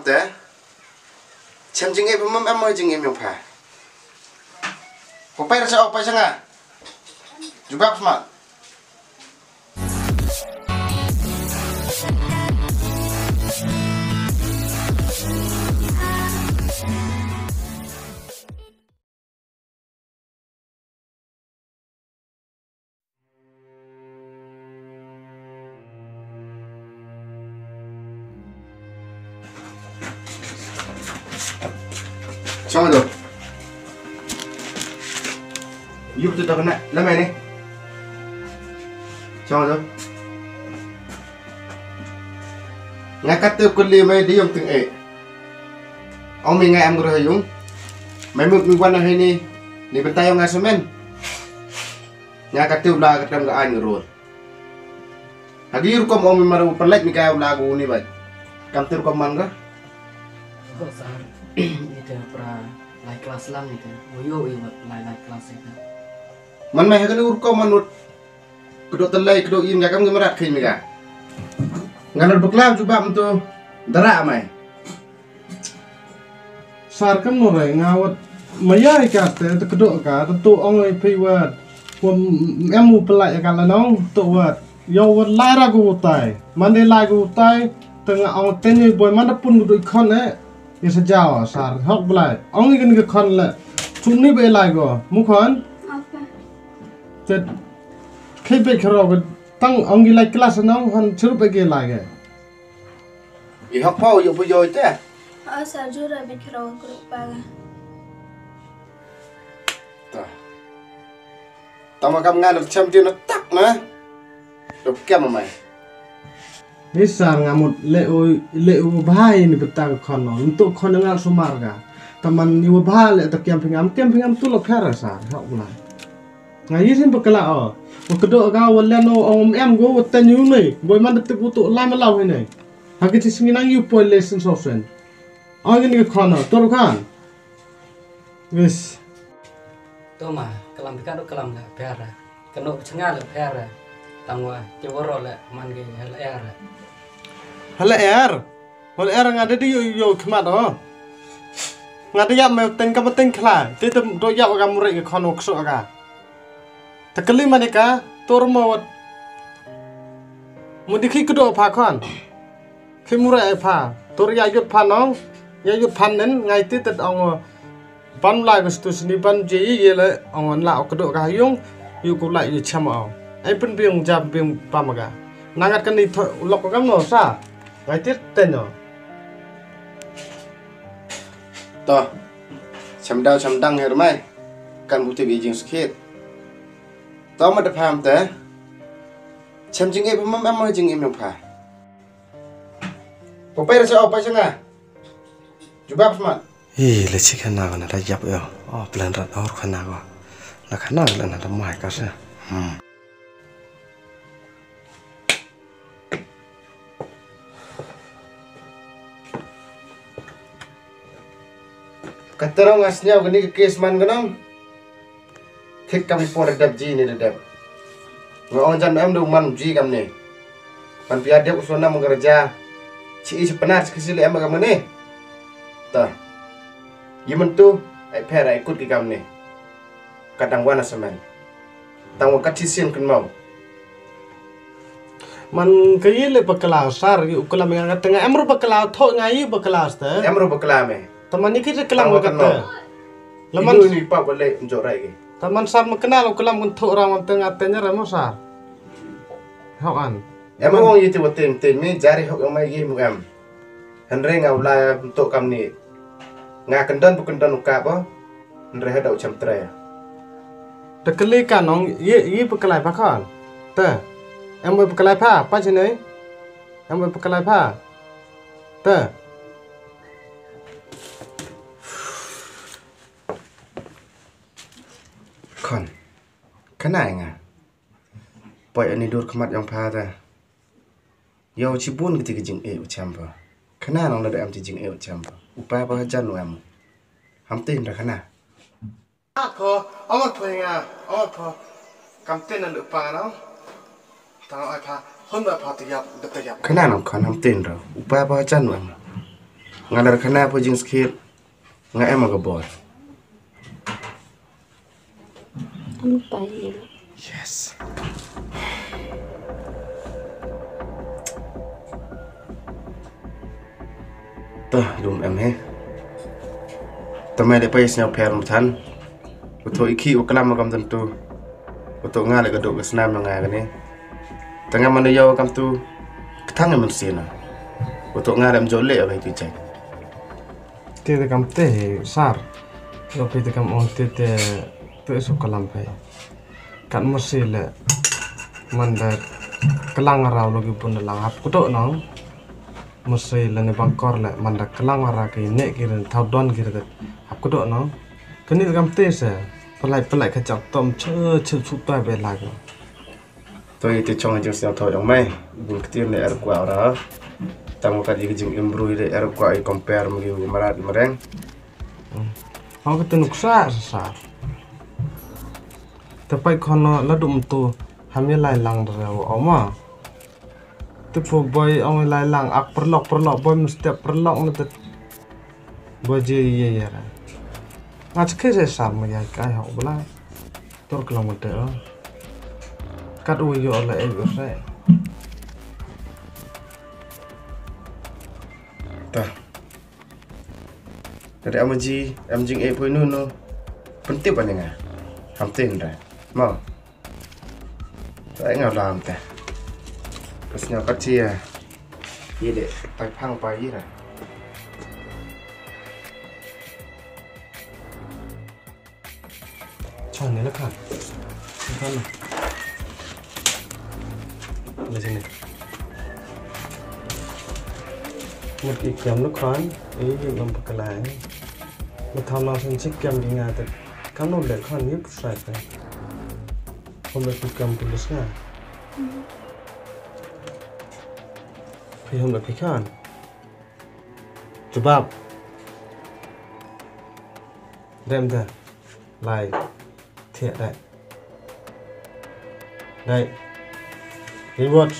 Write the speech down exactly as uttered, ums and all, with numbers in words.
Te. Chem jingim phi, mam em mo jingim ïong pha. Ko pai ra sha o, pai sha nga. Jubab smat. Chong do. Yup tu tak na, lamai ni. Chong do. Nga kat tu kuli mai di yong ting e. Ong mi nga em gru ha yung. Mai mut mi wan ha ni. Ni bentai yong nga semen. Nga kat tu bla kat kam ga an gru. Hagi rukom ong mi maru perlek mi ka bla gu ni bai. Kam tu rukom man ga. Ko sar. Ita pra lai kelas lang ita. Uyo uyo lai lai kelas ita. Man mai hagi rukom manut. Kedok telai, kedok im, nga kam ngi merat khin mi ka. Nga nar beklam jubab mentu dara mai. Sar kam no rai, nga wat maya i ka te, te kedok ka, te tu ong i phi wat. Wa em u pelai ka la nong, tu wat. Yo wat lai ra gu utai. Mande lai gu utai, te nga ong te ni boy, mande pun gu dui khon e. I sa jaw, sar, hok belai. Ong i kan ke khon le. Chum ni be lai go. Mu khon? Apa? Te khei bek khero ke tang ong i lai kelas nong han chirup bek i lai ke. I hok pau yu pu yo te. A sa jura bek khero ke rupa ke. Ta. Tama kam ngan chem ti na tak na. Dok kem mai. Ni sar nga mut le u, le u bhai ni beta ka khon no. Ntu khon nga sumar ga. Taman ni u bhai le ta kem pingam, kem pingam tu lo khara sar. Hok belai. Nga yi sin bakala o. Wa kedo ga wa len o ong em go wa ten yu nei. Boy man de tu tu la ma la nei. Ha ki ti singi nang yu poi le sin so sen. Ong ni ka khon no. Tur khan. Wis. To ma, kalam phi ka dok kalam la pher. Ka nok chnga la pher. Tang wa ki woro la man ki hala er. Hala er. Hala er nga da di yo yo khmat o. Nga da yap me teng ka ma teng khla. Te te do yap ga mure ki khon ok so ga. Ta kali ma ne ka tor ma wat. Mu di khi kdo pha khon. Khi mure ai pha. Tor ya yut pha nong. Ya yut pha nen ngai ti tet ong. Ban lai ko stu sini ban je ye le ong la ok do ka yung. Yu ku lai yu cham ong. Ai pun biung jam biung pam ga. Nangat kan ni tho lok kam no sa. Ngai ti ten no. To. Cham dau cham dang her mai. Kan bukti bi jing skhit. To ma da pham te. Chem jing e pha mam em ma jing im yong pha. Ko pai ra sa o pai sa nga. Jubab smat. Ih, le chi khana ko na da yap yo. O plan rat or khana ko. La khana ko la na da mai ka sa. Hmm. Ka tyrong nga sniaw kani ka case man ka nong. Thik kam i por da dep ji ni da dep. Nga ong jan em da u man ji kam ni. Pan pia dep u sona mong ka raja. Chi i chi pynat chi kasi le em kam ni. Ta. Yi man tu ai pher ai kut ki kam ni. Ka dang wan a semen. Tang wa ka chi sien kynmaw. Man ka yi le bakla sar yi u klam nga nga teng em ru bakla tho nga yi bakla ste. Em ru bakla me. Taman ni ki klam ka te. Laman ni pa bale njo rai ki. Taman sar ma kena lo klam kan tho ra man teng a teng ra mo sar. Hok an. Em ong yi ti wa tem tem me jari hok mai yi mu em. Hynrei nga u la ntok kam ni. Nga kyndon bu kyndon u kap o. Hynrei ha da u cham tre. Te kali ka nong yi yi pha kalai pha khon. Te. Em bai pha kalai pha pa chi nei. Em bai pha kalai pha. Te. Khon. Khana nga. Poi ani dur khmat yong pha te. Yow chi bun kiti ki jingeh u cham pha. Khana nong da em ti jingeh u cham pha. U pa pha hajan u em. Ham tin ra khana. Ko, amar pha nga, amar pha. Kam tin na pa na. Tang ai pha, hun ba pha ti yap, da ti yap. Khana nong khon ham tin ra. U pa pha hajan u em. Nga lar khana pha jingskit. Nga em ka bor. Yes. Ta dum em he. Ta mai de pais nyau pher muthan. Uto iki u klam kam tentu. Uto nga le ka duk ka snam nga kane. Ta nga man yo kam tu. Ktang men sina. Uto nga le mjole abai tu jai. Te te kam te sar. Lo pe te kam on te te te su kalam pe. Kat masi le man da kelang rau lo ki pun lang hap kudo nong. Masi le ne bangkor le man da kelang ra ki ne ki ren thau don ki ren hap kudo nong. Kani te kam te se pelai pelai ka chak tom che che su ta be la ko. Toi te chong jing sel tho jong mai. Bun ktir ne er kwa ra. Tang ka jing jing imbrui le er kwa i compare mu marat mareng. Hau ka tenuk sa sa. Te pai kono la dum tu. Ham ye lai lang dre wa oma. Te po boy ong lai lang ak perlok perlok boy mesti perlok ne te. Boy je ye ye ra. Nga chke se sa ma ya kai hok bla. Tor kelang mate o. Kat u yo la e yo se. Ta. Dari amaji, amjing e poi nu nu. Pentip ani nga. Hamtin da. Mau. Ai nga lam te. Pas nga kat cia. Ye de, tai phang pa ye ra. Chong ni la khan. Ni khan na. La sini. Mut ki kiam la khan. Ei ki lam pakalai. Mut tham na sin sik kiam ki nga te. Kam no le khan ni pusai te. Hom le ki kiam pulis nga. Phi hom le phi khan. Jubab. Dem da. Lai. Thiah dai. Dai. Reward.